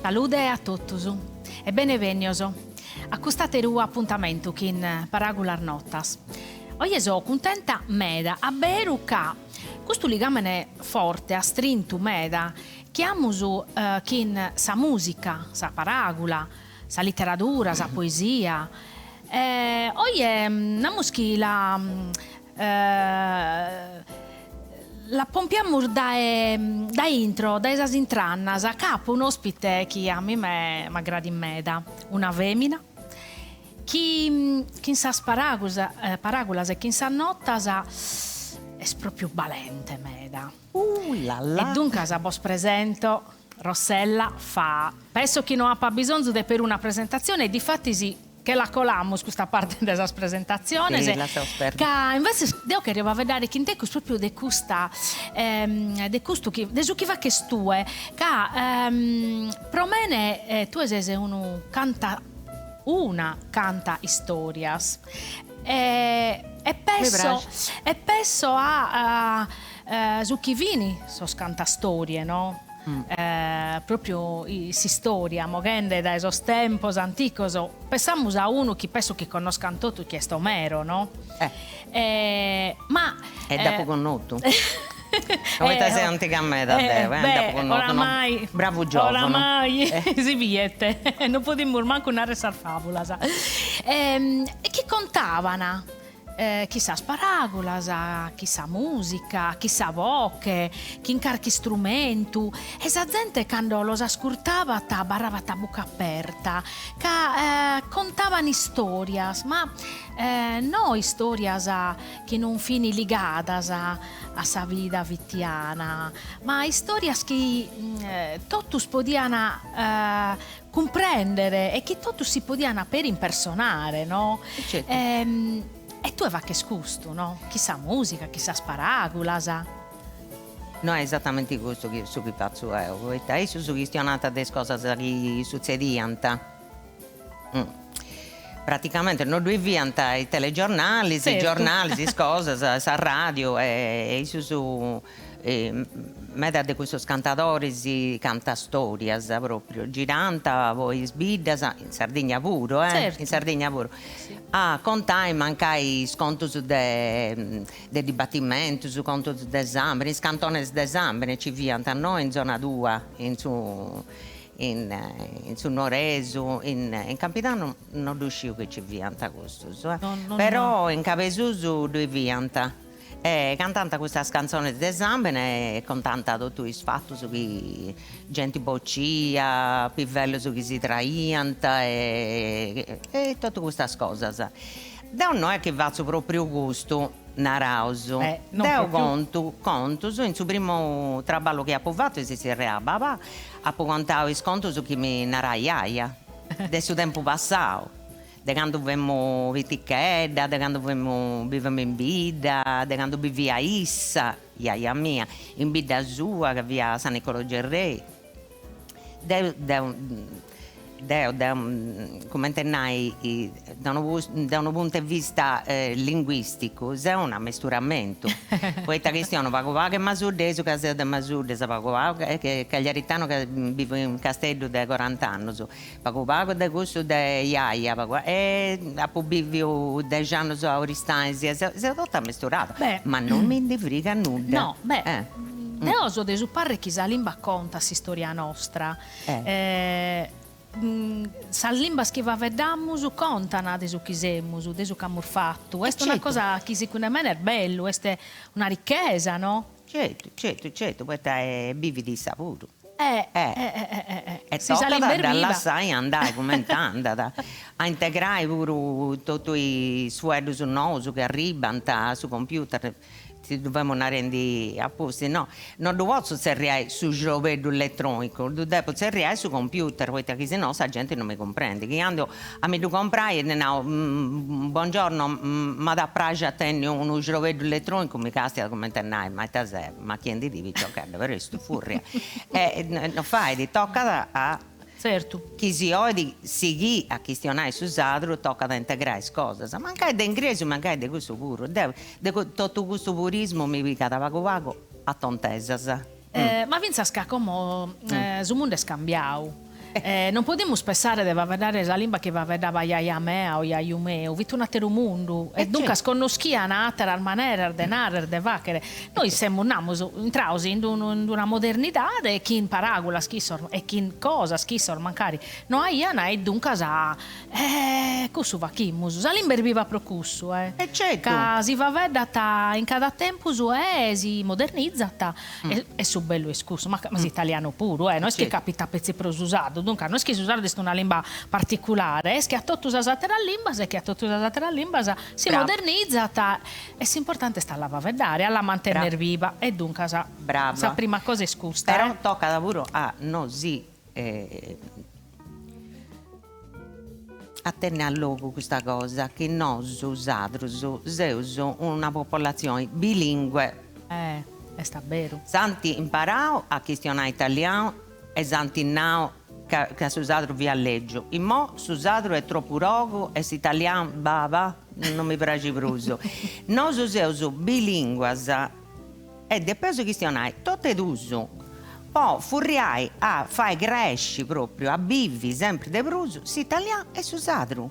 Salude a totus e bene bennios a cust'ateru apuntamentu chin Paràgulas Notas. Oje so cuntenta meda, a beru ca custu ligàmene forte, astrintu meda, chi amus chin sa mùsica, sa paràgula, sa literadura, sa poesia, oje namus chi la La pompiamus dae dae intro, dae sas intrannas, ca apo un'ospite chi a mime m'aggradit meda, una femina chi chin sas paragulas e chin sas notas est propriu balente meda. E duncas bos presento Rossella Faa. Penso chi no apat bisonzu de peruna presentatzione e difatis Che la colamus custa parte de sas presentatziones, ca invetzes deo cherio faeddare chin tecus propriu de custa de custu chi de su chi faghes tue, ca pro mene tue ses unu canta una canta istorias e e pesso e pesso a su chi fin sos cantastorie no Propriu s'istoria, moghende dae sos tempos anticos, pessamus a unu chi pesso chi connoscan totu chi est Omero, no? Eh. Ma. E dd'apu connotu. Poita seu antiga meda deu, eh, dd'apu connotu. Oramai. Bravu giovanu. Oramai si biet, non podimus mancu narrer sas favulas. E chi contaban Chin sas paràgulas, chin sa mùsica, chin sa boche, chin carchi istrumentu, e sa zente cando los ascurtabat abarrabat a buca aperta, ca contaban istòrias, ma no istòrias chi non fin ligadas a sa vida fitiana, ma istòrias chi totus podian Cumprèndere e chi totus si podian peri impersonare, no? Certu. E tue faghes custu, no? Chin sa mùsica, chin sas paràgulas. No est esatamenti custu chi su chi fatzu eo, poita issus chistionant de is cosas chi sutzediant. Praticamente no ddui fiant is telegiornalis, is giornalis, is cosas, sa radiu e issus Meda de custos cantadoris cantastorias propriu girant po is biddas, in Sardigna puru eh, in Sardigna puru, a contai mancai is contus de de dibattimentus, contus de sambene, is cantones de sambene ci fiant no in zona tua, in su in su Nuoresu, in Campidanu no ddu sciu chi ci fiant custus eh, però in Cabesusu ddui fiant E cantant custas cantzones de sambene e contant totu is fatus chi genti boccia, pivellus chi si traiant e e totu custas cosas. Deu no est chi fatzu propriu custu, naraus, deu contu contus, in su primu traballu chi apu fatu si zerriat Babà, apu contau is contus chi mi narait iaia de su tempus passau De candu femu pitichedda, de candu femu bivemu in bidda, de candu biviat issa, jaja mia, in bidda sua ca fiat San Nicolò Gerrei. Deu deu deu deu cumenti nai de unu de unu puntu 'e vista linguisticu seu un'amesturamentu, poita chistionu pagu pagu 'e masuddesu ca seu de Masuddas, pagu pagu 'e cagliaritanu ca bivu in Casteddu de corant'annus Pagu pagu de cussu de jaja, pagu e apu biviu dexi annus a Aristanis e seu seu totu amesturada, ma non mi ndi frigat nudda. No, beh, deo so de su parre chi sa limba contat s'istoria nostra. Sas limbas chi faeddamus contan de su chi semus, de su chi amus fatu. Est una cosa chi segundu mene est bellu, est una richesa, no? Certu, certu, certu, poita bivit issa puru. Eh, eh, eh, eh, eh. E tocat a dda lassai andai cumenti andat, a integrai puru totu is fueddus nous chi arribant a su computer, ti ddu femu narendi a pustis, no, no ddu potzu tzerriai su xrobeddu eletronicu, ddu depu tzerriai su computer, poita chi si no sa genti no mi cumprendit, chi andu a mi ddu comporai e ddi nau bongiorno m'at a praxi a tenni unu xrobeddu eletronicu, mi castiat cumenti a nai, ma ita ses machiendidì piciochedda, però est furria. E no fait, tocat a Tzertu. Chi si 'olit sighì a chistionai su sadru tocat a integrai is cosas, mancai de ingresu, mancai de cussu puru. Deu de totu custu purismu mi pigat pagu pagu a tontesas. Ma fintzas ca como su mundu est cambiau. Non podimus pessare de faeddare sa limba chi faeddabat jaja mea o jaju meu, fit un'ateru mundu e duncas connoschian ateras maneras de narrer, de fagher. Nois semus, namus, intrados in una modernidade chin paràgulas chi issos e chin cosas chi issos mancari no aian e duncas cussu faghimus. Sa limba est biva pro cussu, eh. E certu. Ca si faeddat in cada tempus e si modernizat E su bellu est cussu, ma s'italianu puru, eh, no est chi capitat petzi pro su sardu, duncas no est chi su sardu est una limba particulare, est che a totu sas àteras limbas e che a totu sas àteras limbas si modernizat e s'importante est a la faeddare, a la mantenner biva e duncas sa prima cosa est custa. Però tocat puru a nosi a tenni a logu custa cosa chi nosu sadrus seus una popolatzioni bilingue. Eh, est a beru. S'ant imparau a chistionai italianu e s'ant nau ca ca su sadru fiat lègiu. Imoi su sadru est tropu grogu e s'italianu, bah bah, non mi praxit prus. Nosu seus bilinguas E depeus chistionai totu e dus po furriai a fai cresci propriu, a bivi sempri de prus s'italianu e su sadru.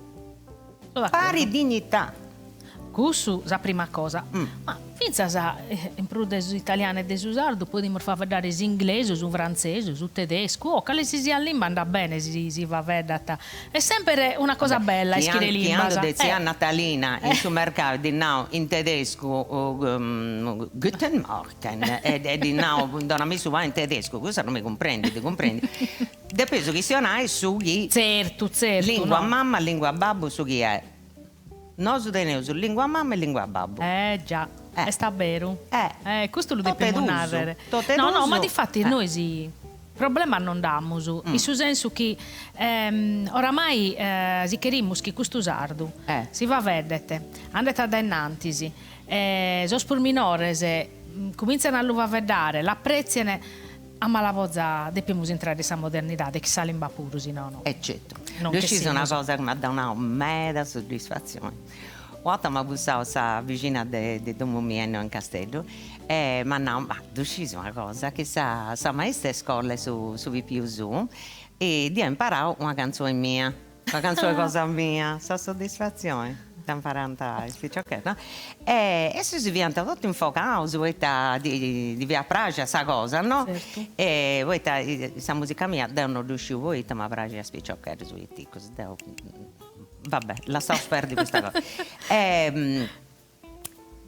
Pari dignità. Cussu sa prima cosa. Ma fintzas in prus de s'italianu e de su sardu podimus faeddare s'inglesu, su frantzesu, su tedescu o cale si siat limba andat bene si si faeddat. Est semper una cosa bella ischire limbas. Chi andu de tzia Natalina in su mercau e ddi nau in tedescu Guten Morgen e ddi nau donami su pani in tedescu, cussa non mi cumprendit, cumprendit. Depeus chistionai su chi. Tzertu, tzertu. Lingua mamma, lingua babbu, su chi est. Nosu teneus lingua mamma e lingua babbu. Eh già, est a beru. Eh. Custu lu depimus narrer. No, no, ma difatis nois problemas non nd'amus, in su sensu chi oramai si cherimus chi custu sardu si faeddet, andet a dae innantis, sos prus minores cumintzen a lu faeddare, l'apretzien, A mala boza depimus intrare in sa modernidade chin sa limba puru, si nono. E certu. Ddu scis una cosa chi m'at donau meda soddisfatzioni. Una 'orta m'at bussau sa bixina de de domu mia innoi in Casteddu e m'at nau, ma ddu scis una cosa, chi sa sa maista 'e scola 'e su su pipiu suu dd'iat imparau una cantzoni mia Una cantzone cosa mia, sa soddisfatzioni, dda imparant is piciocheddas, no? E issus si fiant totu infogaus poita ddi fiat praxia sa cosa, no? E poita sa musica mia, deu no ddu sciu poita, ma praxit a is piciocheddas piticus, deu, va bè, lassaus perdi custa cosa. E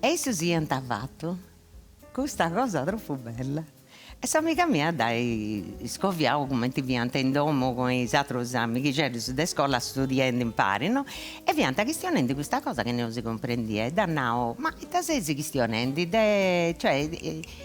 issus iant fatu custa cosa tropu bella E s'amiga mia dd'at iscoviau cumenti fiant in domu cun is atrus amighixeddus de scola studiendi impari, no? E fiant chistionendi custa cosa chi non si cumprendiat e dd'at nau, ma ita seis chistionendi de, cioè,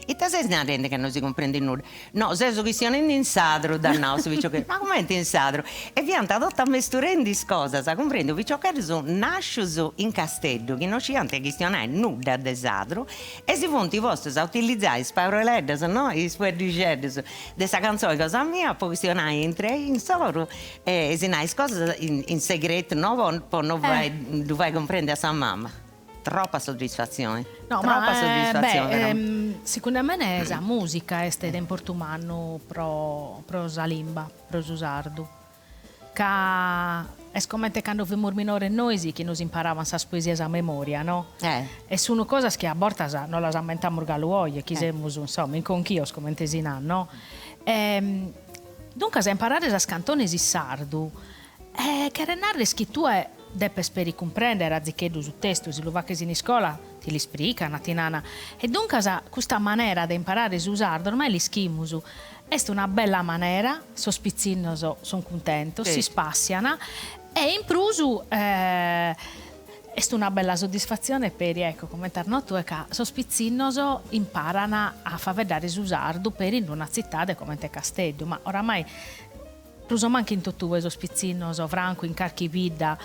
ita seis narendi ca non si cumprendit nudda? No, seus chistionendi in sadru, dd'at nau su piciocheddu, ma cumenti in sadru? E fiant totu amesturendi is cosas, cumprendiu, piciocheddus nascius in Casteddu chi non scidiant chistionai nudda de sadru E si funt postus a utilizai is paroleddas, no, is fueddixeddus de sa cantzoni cosa mia po chistionai intre insoru e si nai is cosas in segretu, no, po no fai, ddu fai cumprendi a sa mama. Tropa soddisfatzioni. No, ma beh, segundu mene sa musica est de importu mannu pro pro sa limba, pro su sardu. Ca est comente cando fimus minores nois chi nos imparaban sas poesias a memoria, no? E sun cosas chi a bortas no las ammentamus galu oje, chi semus, insomma, inconchios, comente si nat, no? E duncas a imparare sas cantones in sardu cheret narrer chi tue depes peri cumprender azicheddu su testu, si lu faghes in iscola ti l'isprican, ti nana. E duncas custa manera de imparare su sardu ormai l'ischimus, Est una bella manera, sos pitzinnos sun cuntentos, s'ispassian e in prus est una bella soddisfatzione peri, ecco, comente as nau tue, ca sos pitzinnos imparan a faeddare su sardu peri in una tzitade comente Casteddu, ma oramai prus o mancu in totue sos pitzinnos, francu in carchi bidda,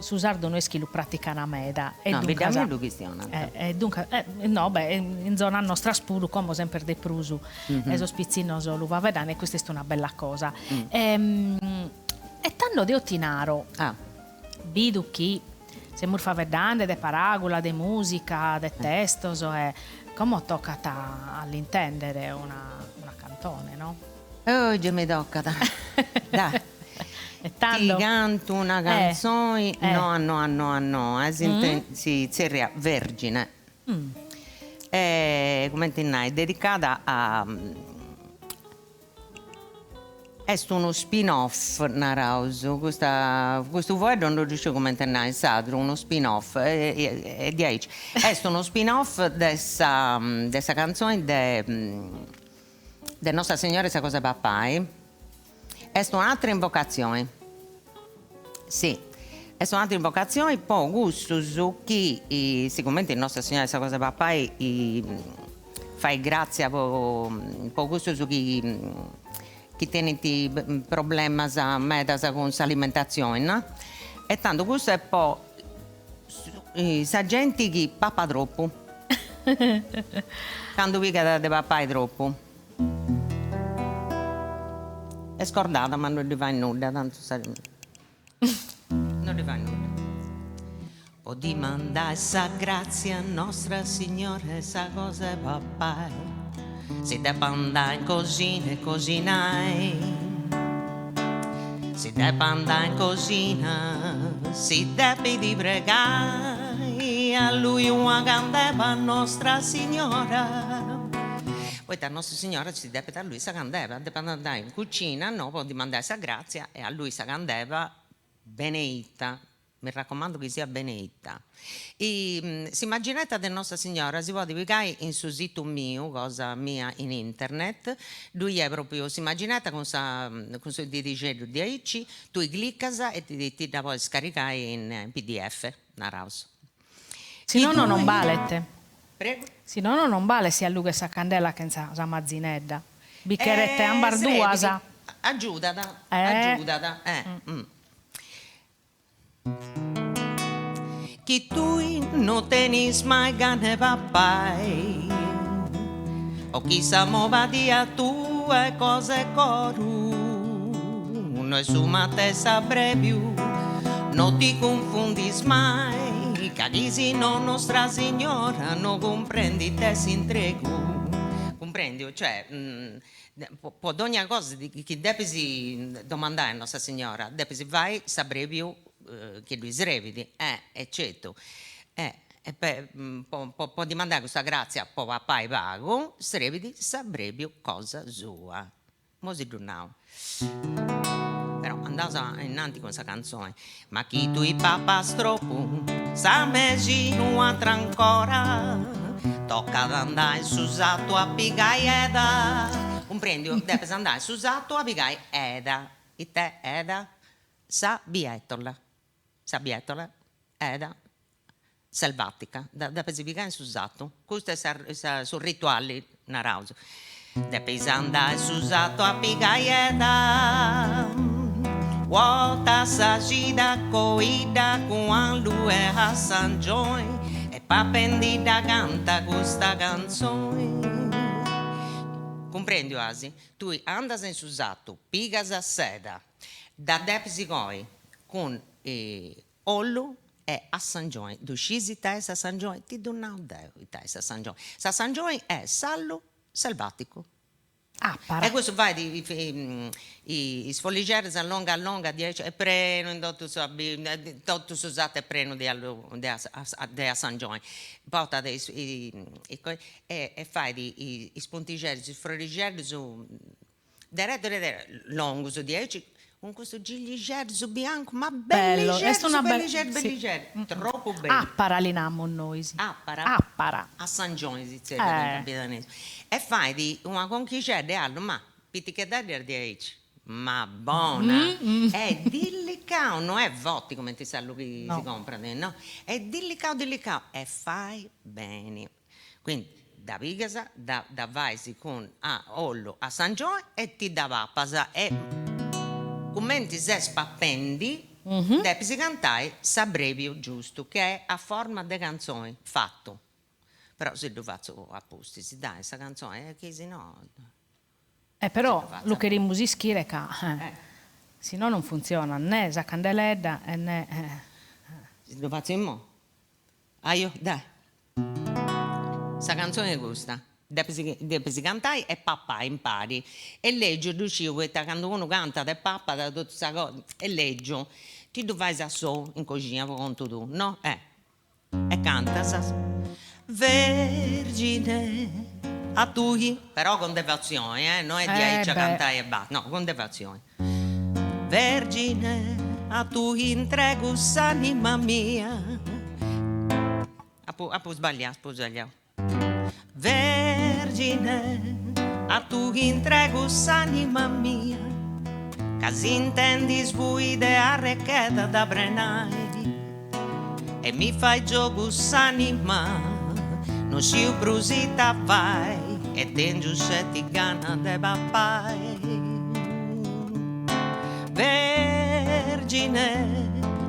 su sardu no est chi lu pratican meda e duncas. No, bidda mia lu chistionant. E duncas, no, beh, in zonas nostras puru como semper de prus sos pitzinnos lu faeddan e custa est una bella cosa. E tando deo ti naro, bidu chi semus faeddende de paràgula, de mùsica, de testos e como tocat a l'intèndere una una cantone, no? Oh, gei mi tocat. Dai. E tando? Ti cantu una cantzoni noa noa noa noa, si tzerriat Vergine. E cumenti nai, dedicada a Est unu spin off, naraus, custa custu fueddu non ddu sciu cumenti nai in sardu, unu spin off, e diaici, est unu spin off de sa de sa cantzoni de de Nostra Signora 'e sa cosa 'e papai, est un'atera invocatzioni, si, est un'atera invocatzioni po cussus chi, sigumenti Nostra Signora 'e sa cosa 'e papai Fait gràtzia po po cussus chi chi tenint problemas medas cun s'alimentatzioni no? E tando custu est po sa genti chi papat tropu, candu pigat de papai tropu. Est scordada ma no ddi fait nudda, tantu sa No ddi fait nudda. Po dimandai sa grazia Nostra Signora 'e sa cosa 'e papai, si depu andai in cosina e cosinai, si depu andai in cosina, si depit pregai, allui una candela a Nostra Signora. Poita Nostra Signora si depit allui sa candela, depit andai in cucina no po dimandai sa grazia e allui sa candela beneita, mi raccomando chi siat beneita. S'immaginetta de Nostra Signora si podit pigai in su situ miu, cosa mia in internet, ddui est propriu s'immaginetta cun sa cun su didixeddu diaici, tui cliccas e ti ti dda podis scaricai in pdf, naraus. Si nono non balet. Prego? Si nono non balet si allughes sa candela chentza sa mazinedda. Bi cheret ambas duas. Agiudat, agiudat, eh. Chi tui no tenis mai gana 'e papai o chi sa mobadia tua est cosa 'e coru no est su matessi abrebiu no ti cunfundis mai ca chi si no Nostra Signora no cumprendit ita est s'intregu cumprendiu cioè po dogna cosa chi depis domandai a Nostra Signora depis fai s'abrebiu chi ddi srebit e e certu e e po po dimandai custa grazia po papai pagu srebit s'abrebiu cosa sua Mo si ddu nau. Però andaus ainnanti cun sa cantzoni. Ma chi tui papas tropu, sa mexina u' atra ancora, tocat andai in su satu a pigai eda. Cumprendiu? Depis andai in su satu a pigai eda. It'est eda? Sa bietola. Sa bietola, eda selvatica, dda depis pigai in su satu, custu est sa su rituali, naraus, depis andai in su satu a pigai eda, u' 'orta sa cida coidda cun allu e assangioi e papendidda canta custa cantzoi. Cumprendiu as? Tui andas in su satu, pigas s'eda, dda depis coi cun ollu e assangioni, ddu scis ita est s'assangioni? Ti ddu nau deu ita est s'assangioni, s'assangioni est s'allu selvaticu. Apara. E cussu fait is follixeddas longas longas diaici est prenu in totu sa totu su satu est prenu de allu de assangioni, portat is e fait is puntixeddus is frorixeddus Deretu deretu, longus diaici, cun custu giglixeddu biancu, ma bellixeddu, bellixeddu, bellixeddu, tropu bellu. Apara li namus nois. Apara? Apara. Assangioni si zerriat in campidanesu. E fait una conchixedda 'e allu, ma piticheddedda diaici, ma bona, est dillicau, no est forti cumenti s'allu chi si comprat, no, est dillicau dillicau e fait beni. Quindi dda pigas, dda dda fais cun a ollu assangioni e ti dda papas e cumenti ses papendi depis cantai s'abrebiu giustu chi est a forma de cantzoni fatu, però si ddu fatzu a pustis dai sa cantzoni e chi si no E però lu cherimus ischire ca si no non funtzionat ne sa candeledda e ne. Si ddu fatzu imoi Ajo, dai. Sa cantzone est custa. Depis depis cantai e papai impari. Est lègiu, ddu sciu, poita candu unu cantat e papat totu sa cosa, est lègiu. Ti ddu fais a sou in coxina po contu tuu, no? Eh. E cantas. Vergine, a tui. Però con devozioni, eh, no est diaici a cantai e basta, no, con devozioni. Vergine, a tui intregu s'anima mia. Apu apu sbagliau, apu sbagliau. Vergine, a tui intregu s'anima mia, ca s'intendis sbuida e arrecheda a dda prenai, e mi fait giogu s'anima, no sciu prus ita fai, e tengiu sceti gana de papai. Vergine,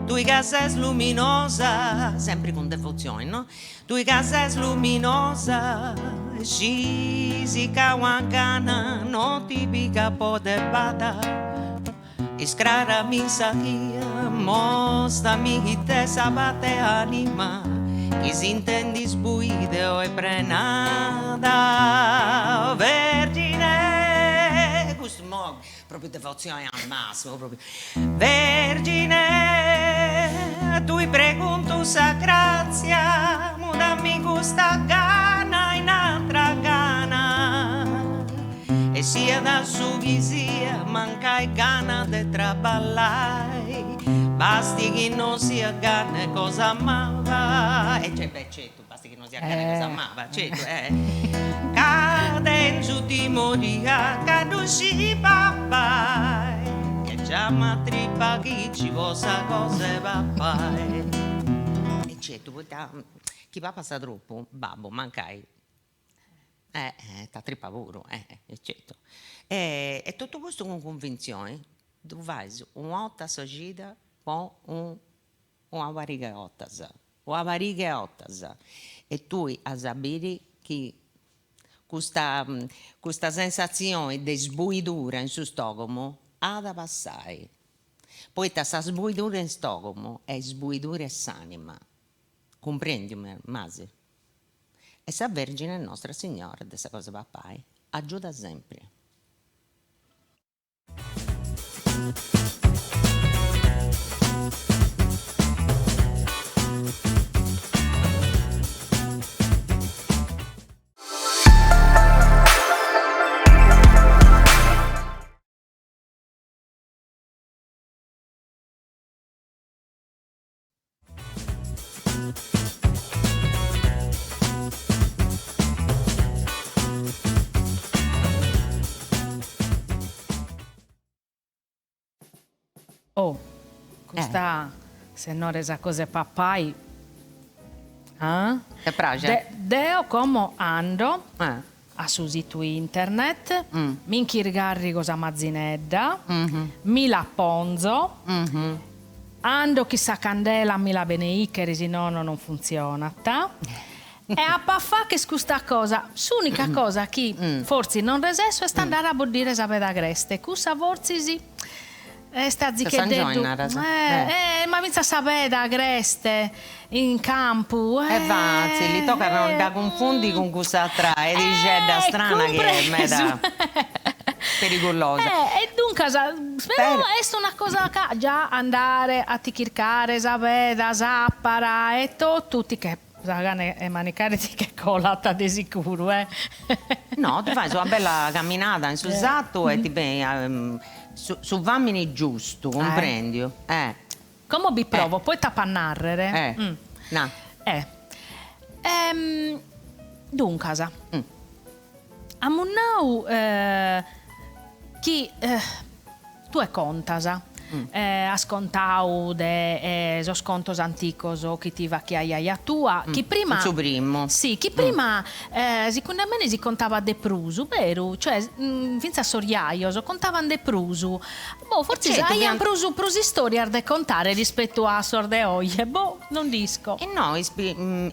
tui ca ses luminosa, sempri cun devozioni, no? Tui ca ses luminosa e scisi ca una gana no ti pigat po debada Iscrarami sa 'ia, mostami it'est sa parte 'e anima chi s'intendit sbuida e 'olit prenada Vergine, custu imoi Propriu devozione al massimo, propriu. Vergine, a tui preguntu sa grazia, mudami custa gana in atra gana. E siat su chi siat, mancai gana de traballai, basti chi no siat gana 'e cosa maba. E beh, certu. Basti chi no siat gana 'e cosa maba, certu, eh. Ca tengiu timoria ca ddu scit papai, che già m'atripat chi po sa cosa 'e papai. E certu, poita chi papas tropu, babbu, mancai, eh, t'atripat puru, eh, e certu. E totu custu cun cunvintzioni, ddu fais una 'orta a sa cida po una pariga 'e 'ortas Una pariga 'e 'ortas e tui as a biri chi custa custa sensatzioni de sbuidura in su stogomu at a passai, poita sa sbuidura in stogomu est sbuidura 'e s'anima, cumprendiu m'as? E sa Vergine Nostra Signora de sa cosa 'e papai agiudat sempri. Oh, custa sennora 'e sa cosa 'e papai ah? Te praxet? Deo como ando a su situ internet, mi nch'isgarrigo sa mazinedda, mi la ponzo, ando chi sa candela a mi la beneichere si nono non funtzionat, e apo a fagher custa cosa. S'unica cosa chi fortzis non resesso est andare a boddire sa peda agreste, cussa fortzis Est azicheddeddu. Eh, ma fintzas sa peda agreste in campu. Est fatzili, tocat a non dda cunfundi cun cuss'atra 'edixedda strana chi est meda perigulosa. E duncas, però est una cosa ca già andare a ti chircare sa peda, s'apara e totu ti che Sa gana 'e manicare ti che colat de sicuru, eh. No, ti fais una bella caminada in su satu e ti benit su su famini giustu, cumprendiu? Eh. Como bi provo, poi t'apo a narrere. Eh, na. Eh. Duncas, amus nau chi Tue contas, as contau de sos contos anticos chi ti fachiat jaja tua, chi prima. Su primu. Si, chi prima sicundu a mene si contabat de prus, beru? Cioè fintzas sos jajos contaban de prus. Boh, fortzis aian prus prus istorias de contare rispetu a sos de oje, boh, non nd'isco. E no,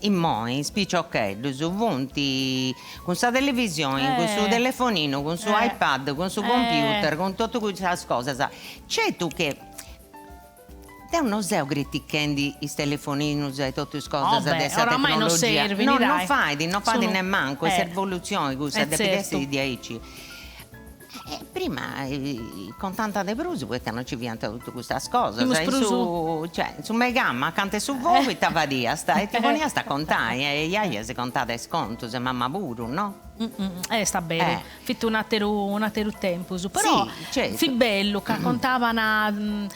immoi is piciocheddus funt Cun sa televisioni, cun su telefoninu, cun su iPad, cun su computer, cun totu cussas cosas. Certu che. Deu no seu critichendi is telefoninus e totu is cosas de sa oramai no tecnologia, serbint, no, no dai. fait, no fait Sunu nemmancu, est eh s'evolutzioni cussa, eh depit tzertu. essi diaici. E prima contànt de prus poita no nci fiant totu custas cosas, Fimus in prus su cioè in su megama acanta 'e su fogu ita fadiast e ti poniast a contai e jaja si contàt is contus e mama puru, no? Est a beru, fit un'ateru un'ateru tempus, però fit bellu ca contaban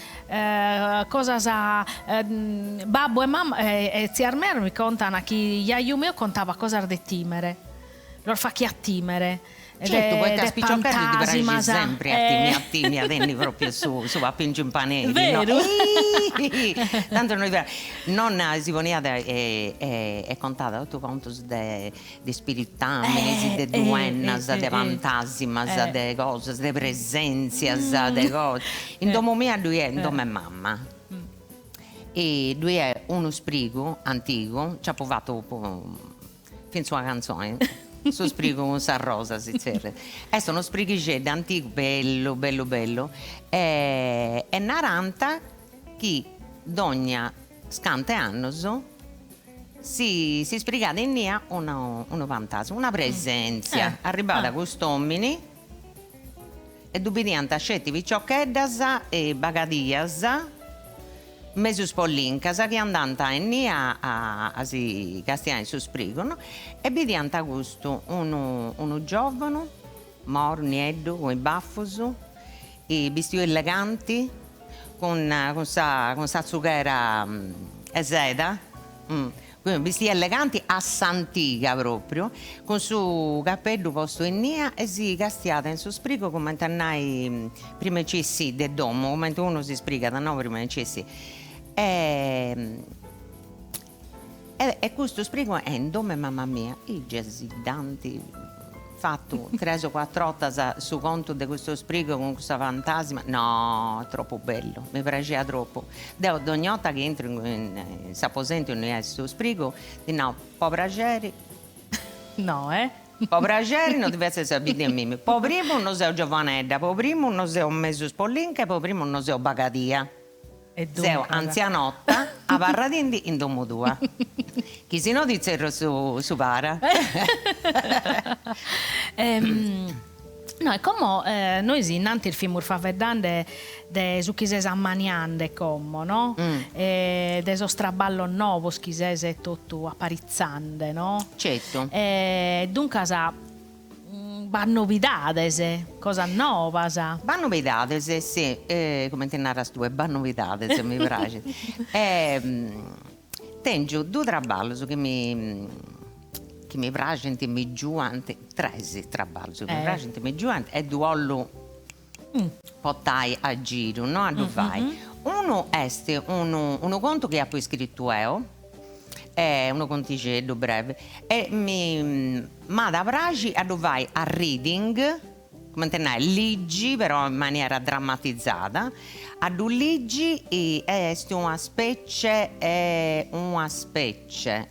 cosas babbu e mama e tzias meas mi contan chi jaju meu contabat cosas de timere, los faghiat timere Certu, poita a de is piciocheddos ddi praxit pantasimas sempri a timi a timi a tenni propriu su su papingiu in paneri, no? Veru? Tantu no Nonna si poniat e e contat totu contus de de spiritaminis, de duennas, de pantasimas, de cosas, de presentzias, de cosas. In domu mia ddui est, in domu 'e mama, e ddui est unu sprigu antigu, nci apu fatu fintzas una cantzoni, su sprigu cun sa rosa si zerriat. Est unu sprighixeddu antigu bellu bellu bellu e narant chi dogna scant'e annus si si sprigat innia unu unu pantasima, una presenzia, arribada cust'omini e ddu bidiant sceti piciocheddas e bagadias mesu spollincas chi andant innia a a si castiai in su sprigu no, e bidiant custu unu unu giovanu moru nieddu cun is bafus bistiu eleganti cun cun sa cun sa tzughera 'e seda, bistiu eleganti a s'antiga propriu, cun su capeddu postu innia e si castiat in su sprigu cumenti a nai prima 'e nci essì de domu, cumenti unu si sprigat no prima 'e nci essì. E custu sprigu est in domu 'e mama mia, gei si dd'ant fatu tres o cuatru 'ortas su contu de custu sprigu cun custa fantasima, no tropu bellu, mi praxiat tropu. Deu dogna 'orta chi intru in s'aposentu innui est su sprigu, ddi nau, po praxeri. No eh. Po praxeri no ti fetzas a biri a mimi, po primu no seu giovanedda, po primu no seu mesu spollinca e po primu no seu bagadia. E Seu duncas. antzianotta, abarradindi in domu tua. Chi si no ti zerru su su para. No e como nois innantis fimus faeddende de su chi ses ammaniende como, no? De sos traballos novos chi ses totu aparitzende, no? Certu. E duncas B'at novidades, cosas novas. B'at novidades, si, comente naras tue, b'at novidades, mi praxit. Tèngiu duus traballus chi mi chi mi praxint, mi giuant, tres traballus chi mi praxint, mi giuant e ddu 'ollu portai a giru, no a ddu fai. Unu est unu unu contu chi apu iscritu eo, unu contixeddu breve, e mi m'at a praxi a ddu fai a reading, cumenti nai, ligi però in maniera dramatizada, a ddu ligi est una specie una specie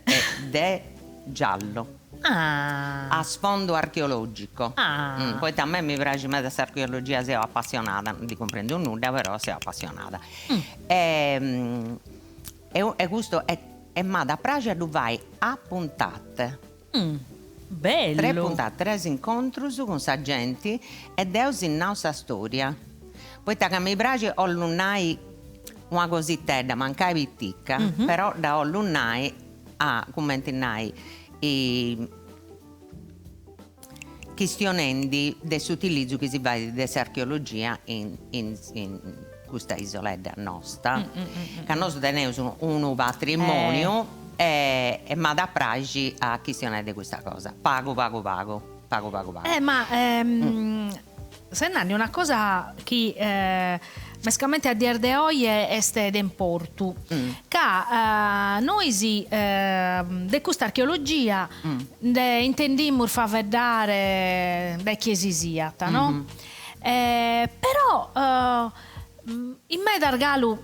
de giallo. Ah. A sfondo archeologico. Ah. Poita a mei mi praxit meda s'archeologia, seu apassionada, non ndi cumprendu nudda, però seu apassionada. E e custu e m'at a praxi a ddu fai a puntate. Bellu. Tres puntate, tres incontrus cun sa genti e deu si nau sa storia. Poita ca mi praxit 'ollu nai una cositedda, mancai pitica, però dda 'ollu nai a cumenti nai chistionendi de s'utilizzu chi si fait de s'archeologia in in custa isoledda nosta, ca nosu teneus unu patrimoniu e m'at a praxi a chistionai de custa cosa, pagu pagu pagu, pagu pagu pagu. Eh ma Ses nande una cosa chi mescamente a dies de oje est de importu, ca nois de custa archeologia nde intendimus faeddare dae chie si siat, no? Però in medas galu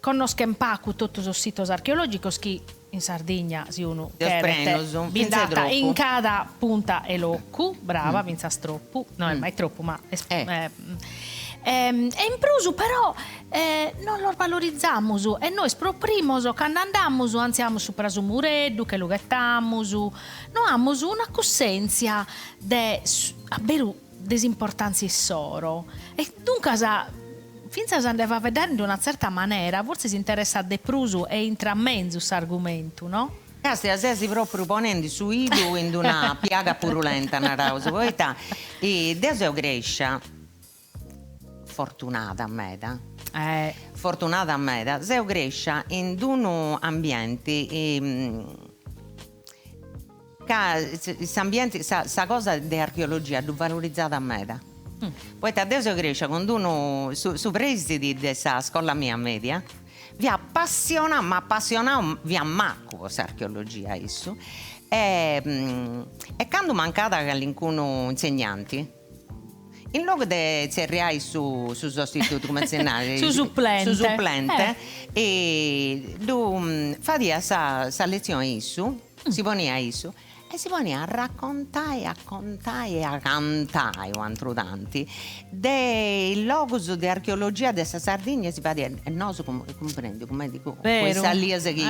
connoschen pagu totu sos sitos archeologicos chi In Sardigna si unu cheret bi nd'at in cada punta 'e locu, brava, fintzas tropu, no est mai tropu ma est. E in prus però non los valorizamus e nois pro primos cando andamus antziamus supra su mureddu, che lu ghetamus, no amus una cussèntzia de a beru de s'importàntzia issoro e duncas fintzas a nde faeddare in una tzerta manera fortzis interessat de prus e intrat menzus s'argumentu, no? Castia, ses propriu ponendi su idu in d'una piaga purulenta, naraus, poita deu seu crescia fortunada meda, fortunada meda, seu crescia in d'unu ambienti ca s'ambienti, sa cosa de archeologia ddu valorizat meda, poita deu seu crescia cun d'unu, su presidi de sa scola mia media Fiat apassionau, ma apassionau, fiat macu po s'archeologia issu, e e candu mancàt calincunu insegnanti, in logu de tzerriai su su sostitutu, cumenti si narat, su suplente, su suplente, ddu fadiat sa sa letzioni issu, si poniat issu E si poniat a raccontai, a contai e a cantai u' atru tanti de is logus de archeologia de sa Sardigna si fadiat e nosu cumprendi cumenti cun is salias chi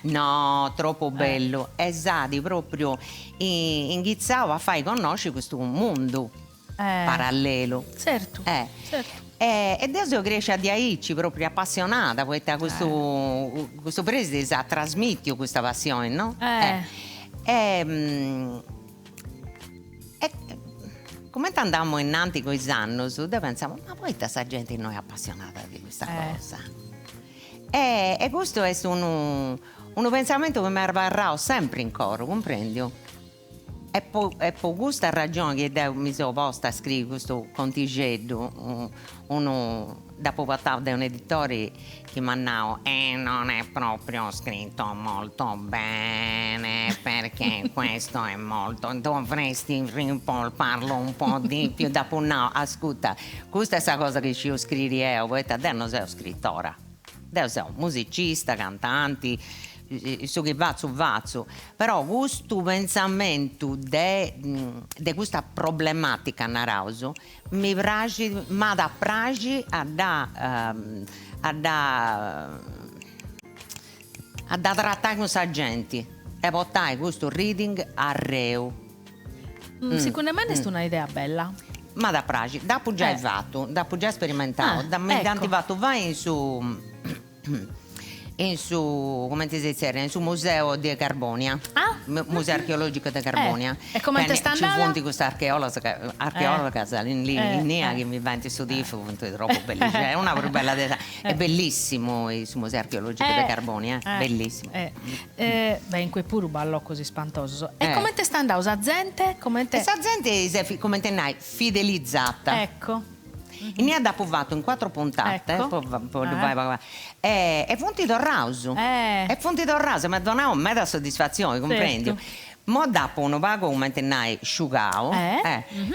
no tropu bellu e s'at propriu inghitzau a fai connosci custu mundu parallelu. Tzertu, tzertu. E deu seu crescia diaici, propriu apassionada, poita custu custu presidi s'at trasmitiu custa passioni, no? E e cumenti andamu innanti cun is annus, deu pentzamu, ma poita sa genti no est apassionada de custa cosa? E custu est unu unu pentzamentu chi m'est abarrau sempri in coru, cumprendiu? E po e po custa ragioni chi deu mi seu posta a scriri custu contixeddu, unu dd'apu portau de un'editori chi m'at nau e non è proprio scritto molto bene perché questo è molto, dovresti rimpolparlo un po' di più, dd'apu nau, ascurta, custa est sa cosa chi sciu scriri 'eo, poita deu no seu scritora Deu seu musicista, cantanti, su chi fatzu fatzu, però custu pentzamentu de de custa problematica naraus, mi praxit, m'at a praxi a dda a dda a dda tratai cun sa genti e portai custu reading arreu. Segundu mene est una idea bella. M'at a praxi, dd'apu giai fatu, dd'apu giai sperimentau, mi dd'ant fatu fai in su in su cumenti si zerriat, in su museu de Carbonia, museu archeologico de Carbonia. E comente est andada? Nci funt custas archeologas archeologas innia chi mi faint su tifu, funt tropu bellixeddas, est una prus bella de s'atra, est bellissimu su museu archeologico de Carbonia, bellissimu. Beh, in cue puru b'at locos ispantosos. E comente est andau sa zente? Comente. E sa zente s'est, comente nai, fidelizzata. Ecco. Innia dd'apu fatu in cuatru puntate, po po ddu fai pagu pagu, e funt torraus. E funt torraus e m'at donau meda soddisfatzioni, cumprendiu. Mo dd'apu unu pagu, cumenti nai, sciugau,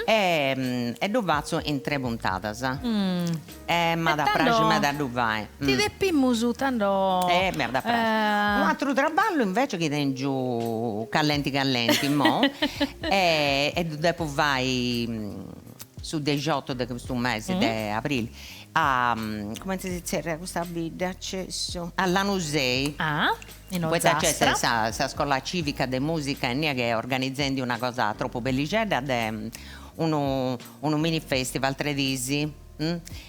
e ddu fatzu in tre puntadas. E m'at a praxi meda a ddu fai. Ti depimus tando. E m'at a praxi. Un'aturu traballu invece chi tengiu callenti callenti immo e ddu depu fai su dexiotu de custu mesi de abrili a cumenti si zerriat custa bidda cessu a Lanusei. In Poita nc'est sa sa scola civica de musica innia chi est organizendi una cosa tropu bellixedda de unu unu mini festival tre dis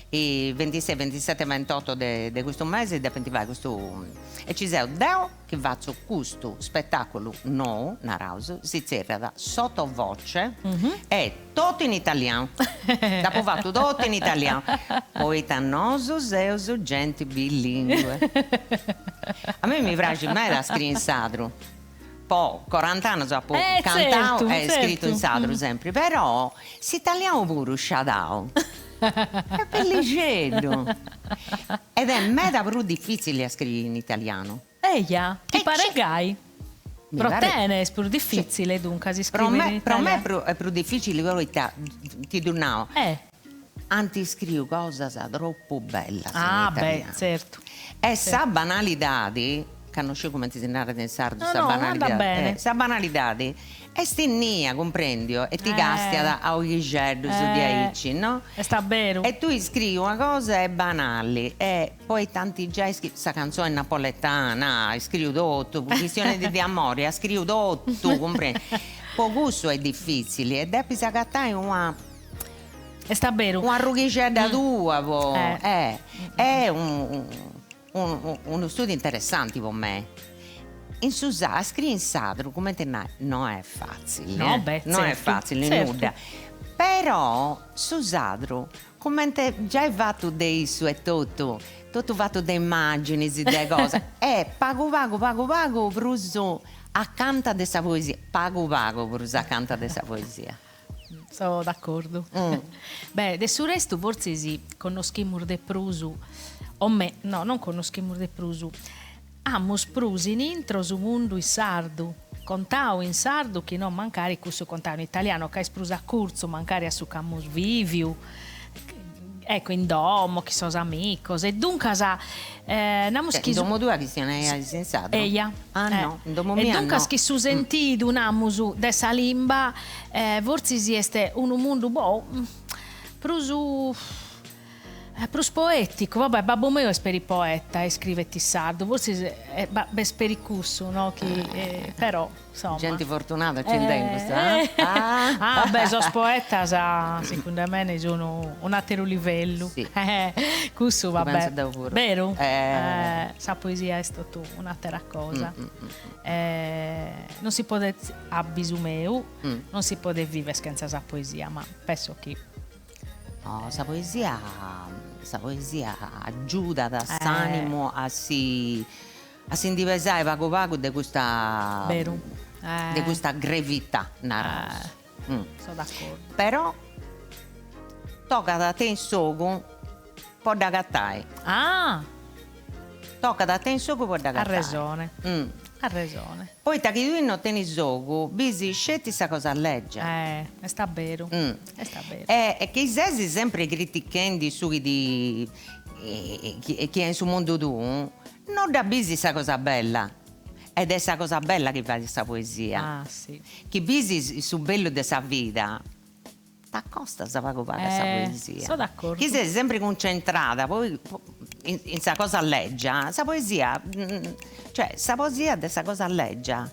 i ventisei ventiseti e ventotto de de custu mesi depint fai custu e ci seu deu chi fatzu custu spettaculu nou naraus si zerriat sottovoce e totu in italianu dd'apu fatu totu in italianu poita nosu seus genti bilingue a mei mi praxit meda a scriri in sadru po corant'annus apu cantau e scritu in sadru sempri però s'italianu puru sciadau est bellixeddu ed est meda prus difitzili a scriri in italianu. Eja, ti paret gai? Pro tene est prus difitzile duncas iscrivere in italianu? Pro me est prus dificili poita, ti ddu nau, ant iscriu cosas tropu bellas in italianu. Ah beh, tzertu. E sa banalidadi. Ca no sciu cumenti si narat in sardu No sa no, andat banalidadi bene. Sa banalidadi est innia, cumprendiu, e ti castiat a oghixeddus diaici, no? Est a beru. E tui scriis una cosa est banali e poi t'ant giai scritu sa cantzoni napoletana, scriu totu, chistionendi de amori, at scriu totu, cumprendiu. Po cussu est difitzili e depis agatai una Est a beru. Una rughixedda tua po Est unu studiu interessanti po mei. In su a scriri in sardu, cumenti nai, no est fatzili, No, beh, no est tzertu, fatzili tzertu. nudda. Però su sardu, cumenti giai fatu de issu etotu, totu fatu de immaginis, de cosas, est pagu pagu pagu pagu prus acanta de sa poesia, pagu pagu prus acanta de sa poesia. So d'acordu. Beh, de su restu fortzis connoschimus de prus, o me, no, non connoschimus de prus, amus prus in intro su mundu in sardu, contau in sardu chi non mancari cussu contau in italianu, ca est prus a curtzu mancari a su ch'amus viviu, ecco, in domo, chin sos amicos, e duncas namus chi In domo tua chistionaiais in sardu? Eja. Ah no, in domo mia no. E duncas chi su sentidu, namus, de sa limba fortzis est unu mundu, boh, prus prus poeticu, va bè, babbu meu est peri poeta e iscrivet in sardu, fortzis b'est peri cussu, no, chi però insomma. Genti fortunada ci nd'est in custa, ah? Ah beh, sos poetas segundu mene sun un'ateru livellu. Si. Cussu va bè. Penso deu puru. Beru? Sa poesia est totu un'atera cosa. Non si podet, a bisu meu, non si podet viver chentza sa poesia, ma penso chi No, sa poesia, sa poesia agiudat s'animu a si a si ndi pesai pagu pagu de custa Beru. de custa grevità, naraus. So d'accordu. Però tocat a tenni s'ogu po dd'agatai. Ah! Tocat a tenni s'ogu po dd'agatai. Arresone. Arresone. Poita chi tui no tenis ogu, bisi sceti sa cosa lègia. Eh, est a beru. Est a beru. E chi ses sempri critichendi su chi ti chi est in su mundu tuu, no dda bisi sa cosa bella. Ed est sa cosa bella chi fait sa poesia. Ah, si. Chi bisi su bellu de sa vida, t'acostas pagu pagu a sa poesia. So d'accordu. Chi ses sempri cuncentrada poi in sa cosa lègia, sa poesia, cioè sa poesia de sa cosa lègia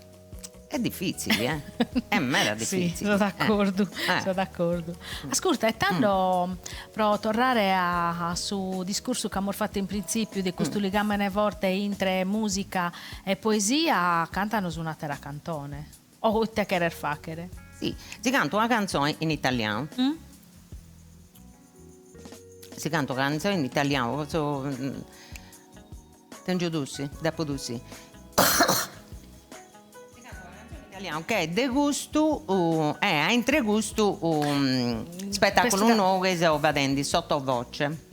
est difitzili eh, est meda difitzili. Si, so d'accordu, so d'accordu. Ascurta, e tando pro torrare a su discursu ch'amus fatu in printzìpiu de custu ligàmene forte intre mùsica e poesia, cantanos un'àtera cantone. O ite cheres fàghere? Si, si canto una cantzone in italianu. Si canto una cantzone in italianu, potzu Tèngiu tussi, depu tussi. Si canto una cantzone in italianu che est de custu, est aintre custu spetaculu nou chi seu fadendi, Sottovoce.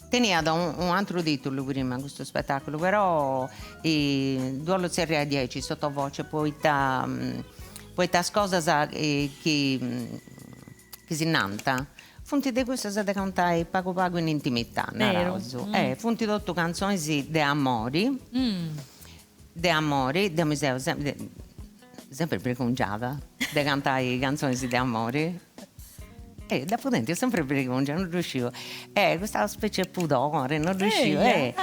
Teniat u atru titulu prima custu spetaculu, però ddu 'ollu tzerriai diaici, sottovoce, poita poita is cosas chi chi si nant funt de cussas de contai pagu pagu in intimità, naraus, e funt totu cantzonis de amori, de amori, deu mi seu sempri bregungiada de cantai cantzonis de amori e dd'apu tentu sempri bregungia, non ddu sciu, e custa specie 'e pudore, non ddu sciu, e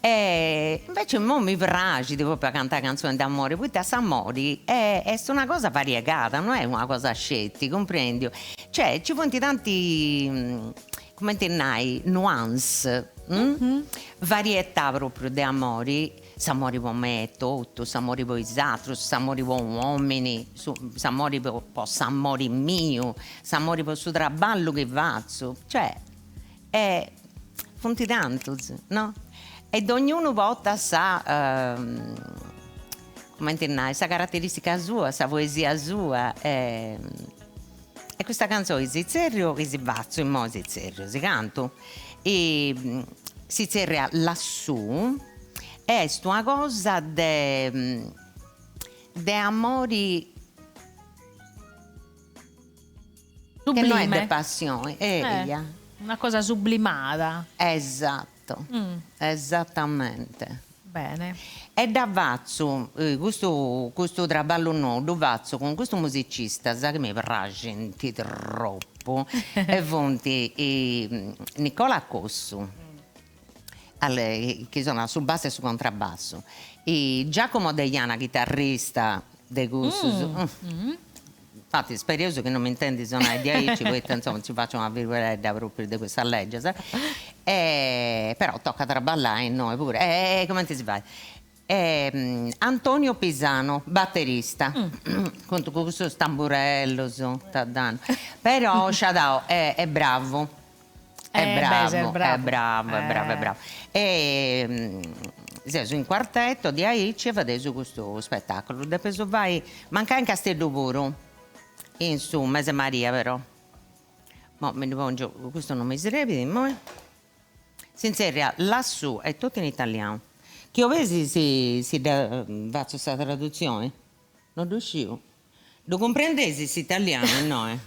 e invece imoi mi praxit propriu a cantai cantzonis de amori, poita s'amori est una cosa variegada, no est una cosa sceti, cumprendiu, cioè nci funt tanti, cumenti nai, nuance, varietà propriu de amori S'amori po mei etotu, s'amori po is atrus, s'amori po un'omini, s'amori po s'amori miu, s'amori po su traballu chi fatzu, cioè funt tantus, no? E dognunu portat sa, cumenti nai, sa carateristica sua, sa poesia sua e custa cantzoni si tzerriu chi si fatzu immoi si tzerriu, si cantu E si tzerriat Lassù, est una cosa de de amori Sublime. Che no est de passioni, eia. Una cosa sublimada. Esatto, esattamente. Bene. E dda fatzu, custu custu traballu nou ddu fatzu cun custus musicistas chi mi praxint tropu e funt Nicola Cossu chi sonat su bassu e su contrabbassu, Giacomo Deiana chitarrista de cussus Infati spereus chi non m'intendit sonai diaici poita insoma nci faciu una figuredda propriu de cussas legias e però tocat a traballai innoi puru e cumenti si fait. E Antonio Pisano batterista cun cussus tamburellus ta però sciadau est bravu Est bravu, est bravu, est bravu, est bravu. E seus in quartetto diaici e fadeus custu spetaculu. Depeus fai, mancai in Casteddu puru, in su mes'e Maria però. Mo mi ndi pongiu, custu non mi srebit immoi. Si zerriat Lassù, est totu in italianu. Chi 'oleis si si dda fatzu sa tradutzioni? No ddu sciu. Ddu cumprendeis s'italianu innoi?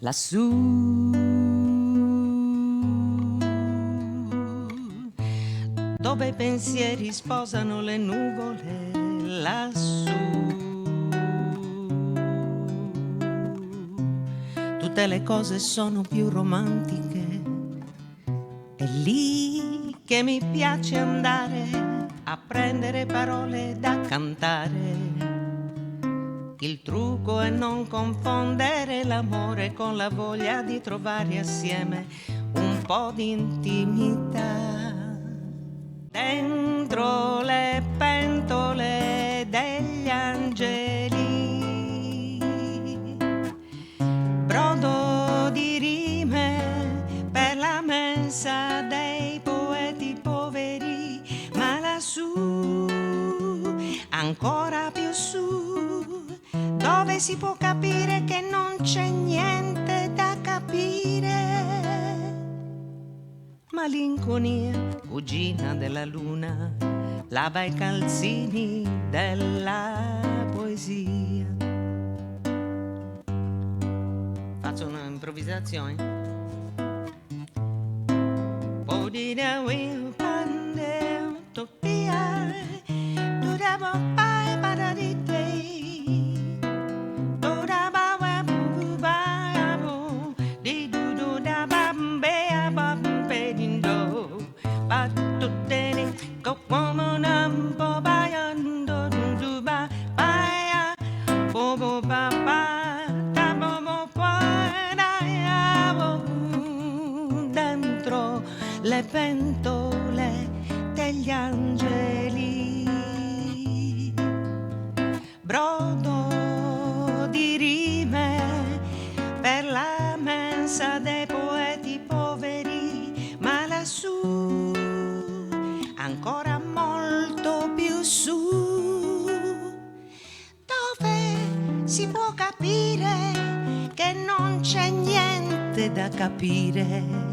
Lassù dove i pensieri sposano le nuvole lassù tutte le cose sono più romantiche È lì che mi piace andare a prendere parole da cantare. Il trucco è non confondere l'amore con la voglia di trovare assieme un po' di intimità. Dentro le pentole degli angeli Brodo di rime per la mensa dei poeti poveri, ma lassù, ancora più su, dove si può capire che non c'è niente da capire. Malinconia, cugina della luna, lava i calzini della poesia. Fatzu una improvvisatzioni. Dentro le pentole degli angeli Brodo di rime per la mensa dei poeti poveri ma lassù ancora molto più su dove si può capire che non c'è niente da capire.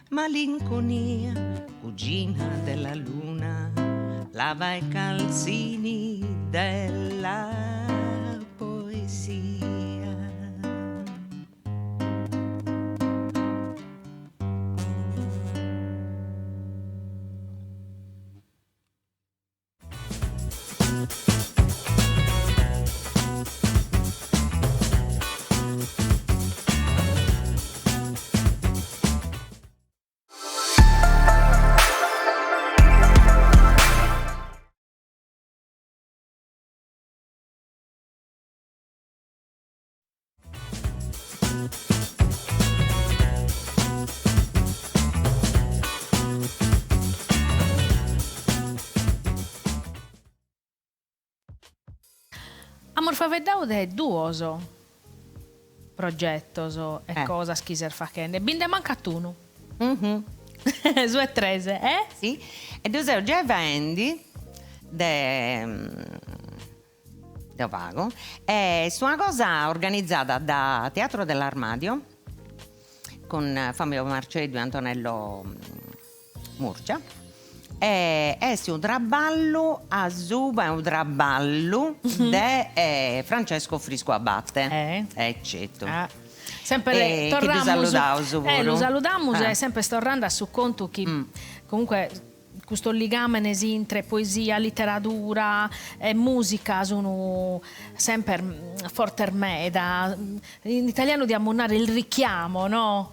Malinconia, cugina della luna, lava i calzini della poesia. Amus faeddadu de duos progetos e cosas chi ses faghende. Bi nde mancat unu. Su 'e tres, eh? Si, e ddu seu giai faendi de de pagu. Est una cosa organizada da Teatro dell'Armadio cun Fabio Marceddu e Antonello Murgia e est unu traballu asuba 'e unu traballu de Francesco Frisco Abate. E certu. Sempre E chi ddu torramus saludaus puru. Eh, lu saludamus e sempre torrende a su contu chi comunque custos ligàmenes intre poesia, literadura e mùsica sun semper fortes meda. In italianu diamus narrer il richiamo, no?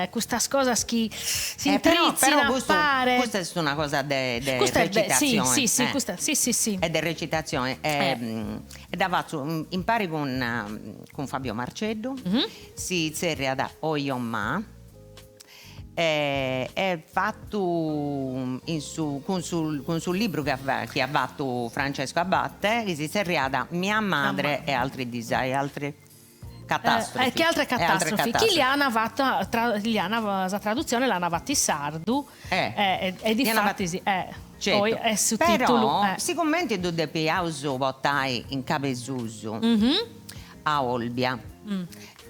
Custas cosas chi si intritzin a pare. Però custa est una cosa de recitazione. Si, si, custa, si, si, si. Est de recitazione e dda fatzu impari cun cun Fabio Marceddu, si zerriat Oiomà e est fatu in su cun su cun su libru chi at chi at fatu Francesco Abate chi si zerriat Mia madre e altri disa e altri catastrofi. E che altre catastrofi, chi li ana fata li ana sa tradutzione l'ana fata in sardu e e difatis poi est su titulu. Però sigumenti ddu depiaus portai in Cabesusu a Olbia